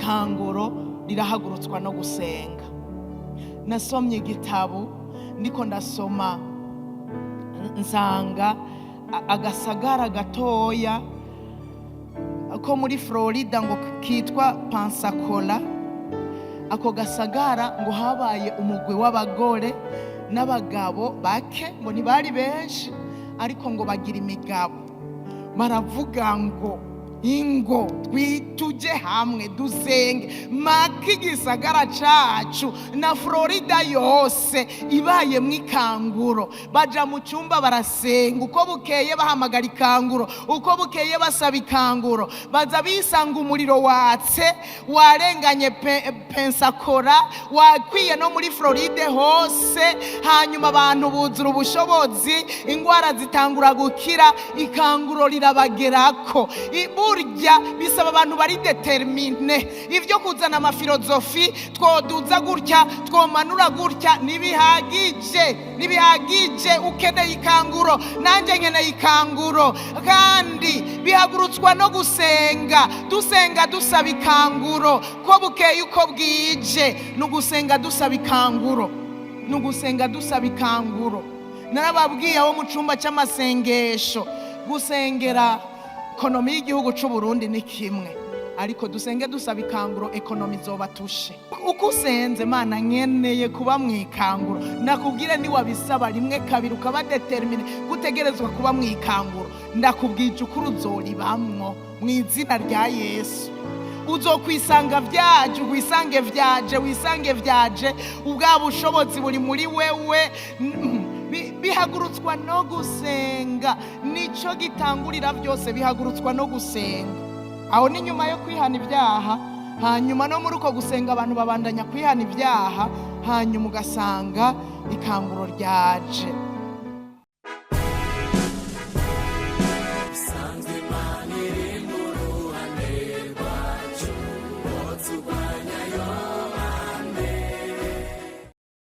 Ikanguro rirahagurutswa no gusenga. Nasomye igitabo, ndiko ndasoma nsanga agasagara gatoya ko muri Florida ngo kitwa Pensacola. Ako gasagara ngo habaye umugwi w'abagore n'abagabo bake, ngo ntibari benshi, ariko ngo bagira imigabo, baravuga ngo ingo tuje hamwe dusenge maka igisagara cacu na Florida yose ibayemwo ikanguro. Baja mu cyumba barasenga, uko bukeye bahamagara ikanguro, uko bukeye basaba ikanguro. Baza bisanga umuriro watse, warenganye Pensacola, wakwiye no muri Floride hose. Hanyuma abantu buzura ubushobozi, ingwara zitangura gukira, ikanguro rirabagerako. Burya bisaba abantu bari déterminés. Ibyo kuzana ama philosophies, twoduza gutya, twomanura gutya, ntibihagije, ntibihagije. Ukeneye ikanguro, nanjye nkeneye ikanguro, kandi bihagurutswa no gusenga. Dusenga dusaba ikanguro ko bukeye uko bwije. Ni ugusenga dusaba ikanguro, ni ugusenga dusaba ikanguro. Narababwiye abo mu cyumba cy'amasengesho, gusengera économie y'igihugu cy'u Burundi ni kimwe, ariko dusenge dusaba ikanguro, économie izoba tushe. Uko usenze: "Mana, nkeneye kuba mu ikanguro", ndakubwire, niwabisaba rimwe, kabiri, ukaba déterminé gutegerezwa kuba mu ikanguro, ndakubwije ukuri, uzoribamwo mu izina rya Yesu. Uzokwisanga vyaje, wisange vyaje, wisange vyaje. Ubwa bushobozi buri muri wewe. Bihagurutswa no gusenga, nico gitangurira byose, bihagurutswa no gusenga. Aho ni nyuma yo kwihana ibyaha. Hanyuma no muri uko gusenga abantu babandanya kwihana ibyaha, hanyuma ugasanga ikanguro ryaje.